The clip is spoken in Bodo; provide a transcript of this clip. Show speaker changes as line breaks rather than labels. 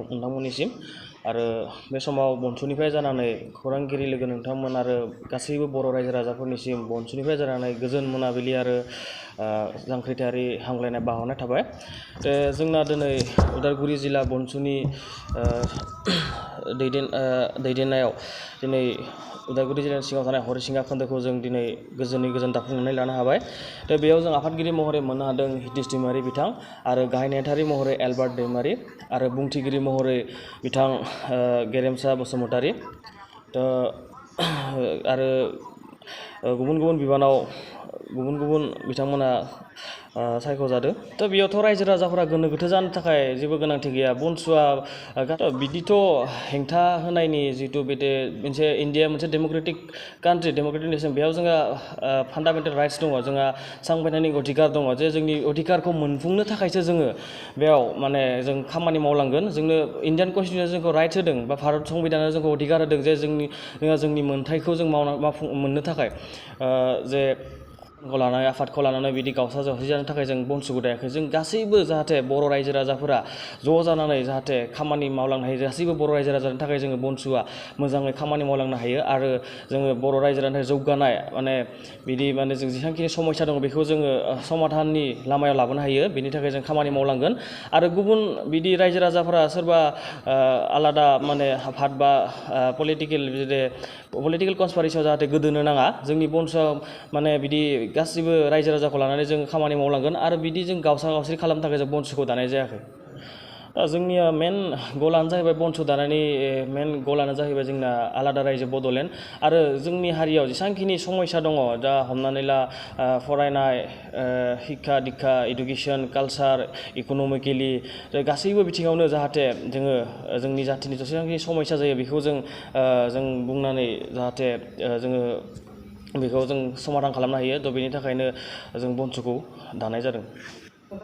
नोंथांमोननिसिम आरो बे समाव बनसुनिफ्राय जानानै खौरांगिरि लोगो नोंथांमोन आरो गासैबो बर' रायजो राजाफोरनिसिम बनसुनिफ्राय जानानै गोजोन मोनाबिलि आरो जांख्रिथायारि हामग्लायनाय बावहरनाय थाबाय। जोंना दिनै उदालगुरि जिल्ला बनसुनि दैदेननायाव दिनै उदालगुरि जिल्लानि सिङाव थानाय हरिसिंगा खोन्दोखौ जों दिनै गोजोन दाफुंनानै लानो हाबाय। बेयाव जों आफादगिरि महरै मोननो हादों हितेश दैमारि बिथां आरो गाहाय नेहाथारि महरै एलबार्ट दैमारि आरो बुंथिगिरि महरै बिथां गेरेमसा बसुमतारी आरो गुबुन गुबुन बिबानाव गुबुन बिथांमोना सायख'जादों। बेयावथ' रायजो राजाफोरा गोनो गोथो जानो थाखाय जेबो गोनांथि गैया। बनसुआ बिदिथ' हेंथा होनायनि जिथु बे मोनसे इन्डिया मोनसे डेम'क्रेटिक कान्ट्रि डेम'क्रेटिक नेसन, बेयाव जोंहा फान्डामेन्टेल राइट्स दङ, जोंहा सांबिधानिक अधिकार दङ जे जोंनि अधिकारखौ मोनफुंनो थाखायसो जोङो बेयाव माने जों खामानि मावलांगोन। जोंनो इण्डियान कनस्टिटिउसना जोंखौ राइट्स होदों बा भारत संबिधाना जोंखौ अधिकार होदों जे जोंनि मोन्थायखौ जों मोननो थाखाय जे लानानै आफादखौ लानानै बिदि गावसा जावसि जानो थाखाय जों बनसुखौ दायाखै। जों गासैबो जाहाथे बर' रायजो राजाफोरा ज' जानानै जाहाथे खामानि मावलांनो हायो, गासैबो बर' रायजो राजानि थाखाय जोङो बनसुआ मोजाङै खामानि मावलांनो हायो आरो जोङो बर' रायजो राजानि थाखाय जौगानाय माने जों जेसेबांखिनि समस्या दङ बेखौ जोङो समाधाननि लामायाव लाबोनो हायो। बेनि थाखाय जों खामानि मावलांगोन आरो गुबुन बिदि रायजो राजाफोरा सोरबा आलादा माने आफाद बा पलिटिकेल कनस्पारेसियाव जाहाथे गोदोनो नाङा। जोंनि बनसुआ माने बिदि गासिबो रायजो राजाखौ लानानै जों खामानि मावलांगोन आरो बिदि जों गावसा गावसि खालामनो थाखाय जों बनसुखौ दानाय जायाखै। जोंनिया मेन गलानो जाहैबाय बनसु दानायनि मेन गलानो जाहैबाय जोंना आलादा रायजो बड'लेण्ड आरो जोंनि हारियाव जेसेबांखिनि समस्या दङ, दा हमनानै ला फरायनाय, शिक्षा दिक्षा, इडुकेसन, कालचार, इक'नमिकेलि गासैबो बिथिङावनो जाहाथे जोङो जोंनि जाथिनि जेसेबांखि समस्या जायो बेखौ जों बुंनानै जाहाथे जोङो बेखौ जों समाधान खालामनो हायो। बेनि थाखायनो जों बनसुखौ दानाय जादों।